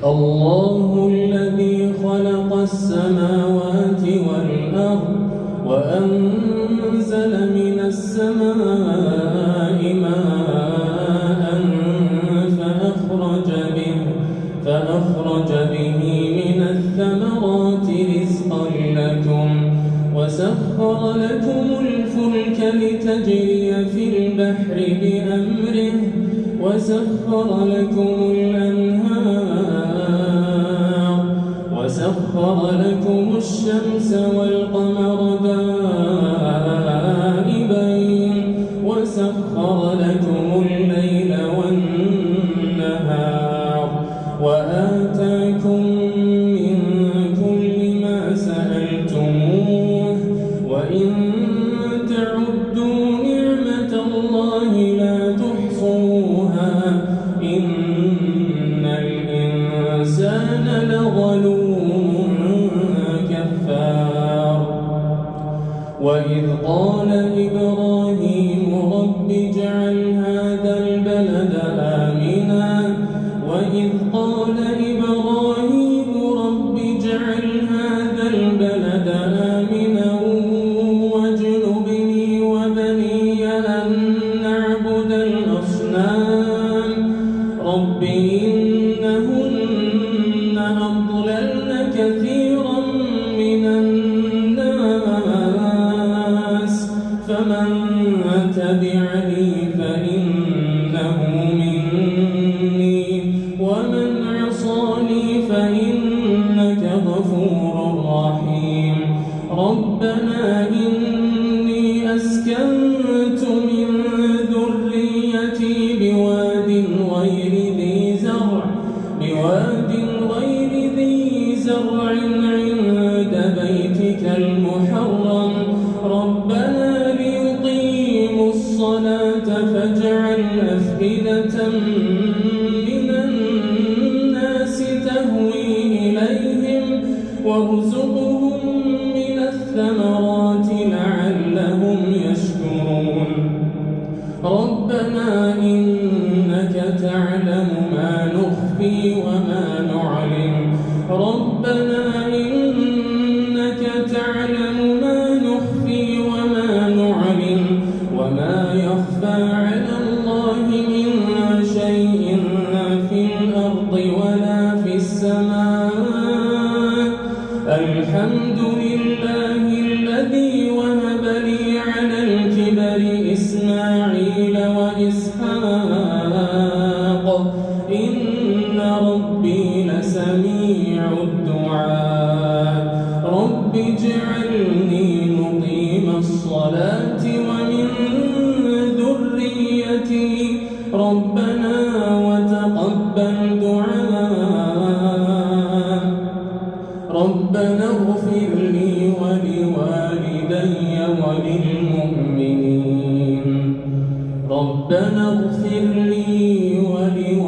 الله الذي خلق السماوات والأرض وأنزل من السماء ماء فأخرج به من الثمرات رزقا لكم وسخر لكم الفلك لتجري في البحر بأمره وسخر لكم الأنهار وسخر لكم الشمس والقمر دائبين وسخر لكم الليل والنهار وآتاكم من كل ما سألتموه وإن تعدوا نعمة الله لا تحصوها إن الإنسان لظلوم كفار وإذ قال إبراهيم رب اجعل هذا البلد آمنا وإذ قال إبراهيم رب اجعل هذا البلد آمنا واجنبني وبني أن نعبد الأصنام رب إنهن أضللن كثيرا من الناس فمن تبعني فإنه مني ومن عصاني فإنك غفور رحيم ربنا إني أسكنت من ذريتي بواد غير ذي زرع عند بيتك المحرم ربنا ليقيموا الصلاة فاجعل أفئدة من الناس تهوي إليهم وارزقهم من الثمرات لعلهم يشكرون ربنا إنك تعلم ما نخفي وما نعلن ربنا إنك تعلم ما نخفي وما نعلن وما يخفى على الله من شيء في الأرض ولا في السماء الحمد لله الذي وهب لي على الكبر إسماعيل وإسحاق إن ربي لسميع الدعاء رب اجعلني مقيم الصلاة ومن ذريتي ربنا وتقبل دعاء ربنا اغفر لي ولوالدي وللمؤمنين ربنا اغفر لي ولوالدي